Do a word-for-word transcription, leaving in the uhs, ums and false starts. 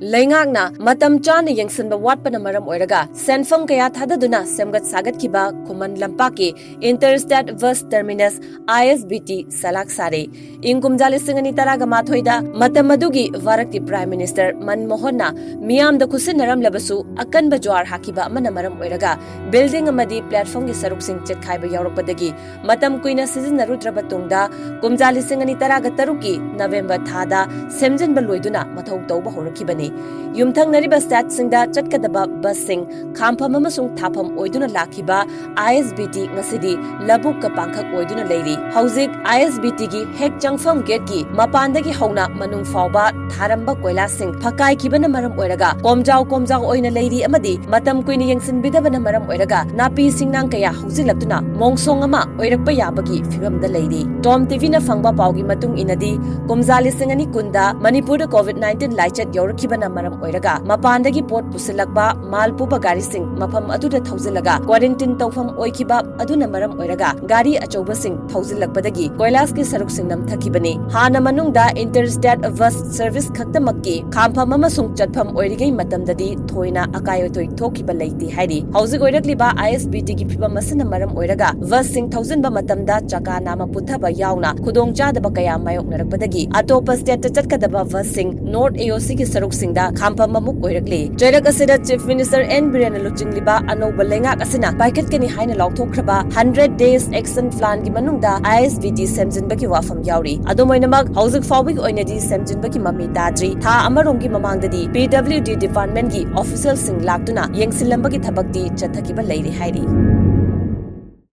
ꯂꯩꯉꯥꯛꯅ ꯃꯇꯝ ꯆꯥꯅ ꯌꯦꯡꯁꯤꯟꯕ ꯋꯥꯠꯄꯅ ꯃꯔꯝ ꯑꯣꯏꯔꯒ ꯁꯦꯟꯐꯝ ꯀꯌꯥ ꯊꯥꯗꯗꯨꯅ ꯁꯦꯝꯒꯠ ꯁꯥꯒꯠꯈꯤꯕ ꯈꯨꯃꯟ ꯂꯝꯄꯥꯛꯀꯤ Interstate Bus Terminus, I S B T, ꯁꯂꯥꯛ ꯁꯥꯔꯦ꯫ ꯏꯪ ꯀꯨꯝꯖꯥ ꯂꯤꯁꯤꯡ ꯑꯅꯤ ꯇꯔꯥꯒ ꯃꯥꯊꯣꯏꯗ ꯃꯇꯝ ꯑꯗꯨꯒꯤ ꯚꯥꯔꯠꯀꯤ Prime Minister ꯃꯟꯃꯣꯍꯟꯅ ꯃꯤꯌꯥꯝꯗ ꯈꯨꯠꯁꯤꯟꯅꯔꯝꯂꯕꯁꯨ ꯑꯀꯟꯕ ꯖ꯭ꯋꯥꯔ ꯍꯥꯈꯤꯕ ꯑꯃꯅ ꯃꯔꯝ ꯑꯣꯏꯔꯒ building ꯑꯃꯗꯤ platformꯒꯤ ꯁꯔꯨꯛꯁꯤꯡ ꯆꯦꯠꯈꯥꯏꯕ ꯌꯥꯎꯔꯛꯄꯗꯒꯤ ꯃꯇꯝ ꯀꯨꯏꯅ ꯁꯤꯖꯤꯟꯅꯔꯨꯗ꯭ꯔꯕ ꯇꯨꯡꯗ ꯀꯨꯝꯖꯥ ꯂꯤꯁꯤꯡ ꯑꯅꯤ ꯇꯔꯥꯒ ꯇꯔꯨꯛꯀꯤ November ꯊꯥꯗ ꯁꯦꯝꯖꯤꯟꯕ ꯂꯣꯏꯗꯨꯅ ꯃꯊꯧ ꯇꯧꯕ ꯍꯧꯔꯛꯈꯤꯕꯅꯤ꯫ ꯌꯨꯝꯊꯪꯅꯔꯤꯕ stateꯁꯤꯡꯗ ꯆꯠꯀꯗꯕ busꯁꯤꯡ ꯈꯥꯝꯐꯝ ꯑꯃꯁꯨꯡ ꯊꯥꯐꯝ ꯑꯣꯏꯗꯨꯅ ꯂꯥꯛꯈꯤꯕ I S B T ꯉꯁꯤꯗꯤ ꯂꯧꯕꯨꯛꯀ ꯄꯥꯡꯈꯛ ꯑꯣꯏꯗꯨꯅ ꯂꯩꯔꯤ꯫ ꯍꯧꯖꯤꯛ I S B Tꯒꯤ ꯍꯦꯛ ꯆꯪꯐꯝ gateꯀꯤ ꯃꯄꯥꯟꯗꯒꯤ ꯍꯧꯅ ꯃꯅꯨꯡ ꯐꯥꯎꯕ ꯊꯥꯔꯝꯕ ꯀꯣꯏꯂꯥꯁꯁꯤꯡ ꯐꯀꯥꯏꯈꯤꯕꯅ ꯃꯔꯝ ꯑꯣꯏꯔꯒ ꯀꯣꯝꯖꯥꯎ ꯀꯣꯝꯖꯥꯎ ꯑꯣꯏꯅ ꯂꯩꯔꯤ ꯑꯃꯗꯤ ꯃꯇꯝ ꯀꯨꯏꯅ ꯌꯦꯡꯁꯤꯟꯕꯤꯗꯕꯅ ꯃꯔꯝ ꯑꯣꯏꯔꯒ ꯅꯥꯄꯤ ꯁꯤꯡꯅꯥꯡ ꯀꯌꯥ ꯍꯧꯖꯤꯜꯂꯛꯇꯨꯅ ꯃꯣꯡꯁꯣꯡ ꯑꯃ ꯑꯣꯏꯔꯛꯄ ꯌꯥꯕꯒꯤ ꯐꯤꯕꯝꯗ ꯂꯩꯔꯤ꯫ Tom TVꯅ ꯐꯪꯕ ꯄꯥꯎꯒꯤ ꯃꯇꯨꯡ ꯏꯟꯅꯗꯤ, ꯀꯨꯝꯖꯥ ꯂꯤꯁꯤꯡ ꯑꯅꯤ ꯀꯨꯟꯗ ꯃꯅꯤꯄꯨꯔꯗ COVID nineteen ꯂꯥꯏꯆꯠ ꯌꯧꯔꯛꯈꯤꯕꯅ ꯃꯔꯝ ꯑꯣꯏꯔꯒ ꯃꯄꯥꯟꯗꯒꯤ ꯄꯣꯠ ꯄꯨꯁꯤꯜꯂꯛꯄ ꯃꯥꯜ ꯄꯨꯕ ꯒꯥꯔꯤꯁꯤꯡ ꯃꯐꯝ ꯑꯗꯨꯗ ꯊꯧꯖꯤꯜꯂꯒ quarantine ꯇꯧꯐꯝ ꯑꯣꯏꯈꯤꯕ ꯑꯗꯨꯅ ꯃꯔꯝ ꯑꯣꯏꯔꯒ ꯒꯥꯔꯤ ꯑꯆꯧꯕꯁꯤꯡ ꯊꯧꯖꯤꯜꯂꯛꯄꯗꯒꯤ ꯀꯣꯏꯂꯥꯁꯀꯤ ꯁꯔꯨꯛꯁꯤꯡ ꯅꯝꯊꯈꯤꯕꯅꯤ꯫ ꯍꯥꯟꯅ ꯃꯅꯨꯡꯗ Interstate Bus Service ꯈꯛꯇꯃꯛꯀꯤ ꯈꯥꯝꯐꯝ ꯑꯃꯁꯨꯡ ꯆꯠꯐꯝ ꯑꯣꯏꯔꯤꯉꯩ ꯃꯇꯝꯗꯗꯤ ꯊꯣꯏꯅ ꯑꯀꯥꯏ ꯑꯇꯣꯏ ꯊꯣꯛꯈꯤꯕ ꯂꯩꯇꯦ ꯍꯥꯏꯔꯤ꯫ ꯍꯧꯖꯤꯛ ꯑꯣꯏꯔꯛꯂꯤꯕ I S B Tꯒꯤ ꯐꯤꯕꯝ ꯑꯁꯤꯅ ꯃꯔꯝ ꯑꯣꯏꯔꯒ busꯁꯤꯡ ꯊꯧꯖꯤꯟꯕ ꯃꯇꯝꯗ ꯆꯀꯥ ꯅꯥꯝꯃ ꯄꯨꯊꯕ ꯌꯥꯎꯅ ꯈꯨꯗꯣꯡꯆꯥꯗꯕ ꯀꯌꯥ ꯃꯥꯌꯣꯛꯅꯔꯛꯄꯗꯒꯤ ꯑꯇꯣꯞꯄ stateꯇ ꯆꯠꯀꯗꯕ busꯁꯤꯡ North AOCꯒꯤ ꯁꯔꯨꯛꯁꯤꯡꯗ ꯈꯥꯝꯐꯝ ꯑꯃꯨꯛ ꯑꯣꯏꯔꯛꯂꯤ꯫ ꯆꯩꯔꯛ ꯑꯁꯤꯗ Chief Minister N ꯕꯤꯔꯦꯟꯅ ꯂꯨꯆꯤꯡꯂꯤꯕ ꯑꯅꯧꯕ ꯂꯩꯉꯥꯛ ꯑꯁꯤꯅ ꯄꯥꯏꯈꯠꯀꯅꯤ ꯍꯥꯏꯅ ꯂꯥꯎꯊꯣꯛꯈ꯭ꯔꯕ hundred days action planꯒꯤ ꯃꯅꯨꯡꯗ I S B T ꯁꯦꯝꯖꯤꯟꯕꯒꯤ ꯋꯥꯐꯝ ꯌꯥꯎꯔꯤ꯫ ꯑꯗꯨꯝ ꯑꯣꯏꯅꯃꯛ, ꯍꯧꯖꯤꯛ ꯐꯥꯎꯕꯒꯤ ꯑꯣꯏꯅꯗꯤ ꯁꯦꯝꯖꯤꯟꯕꯒꯤ ꯃꯃꯤ ꯇꯥꯗ꯭ꯔꯤ꯫ ꯊꯥ ꯑꯃꯔꯣꯝꯒꯤ ꯃꯃꯥꯡꯗꯗꯤ P W D departmentꯀꯤ officialꯁꯤꯡ ꯂꯥꯛꯇꯨꯅ ꯌꯦꯡꯁꯤꯜꯂꯝꯕꯒꯤ ꯊꯕꯛꯇꯤ ꯆꯠꯊꯈꯤꯕ ꯂꯩꯔꯦ ꯍꯥꯏꯔꯤ꯫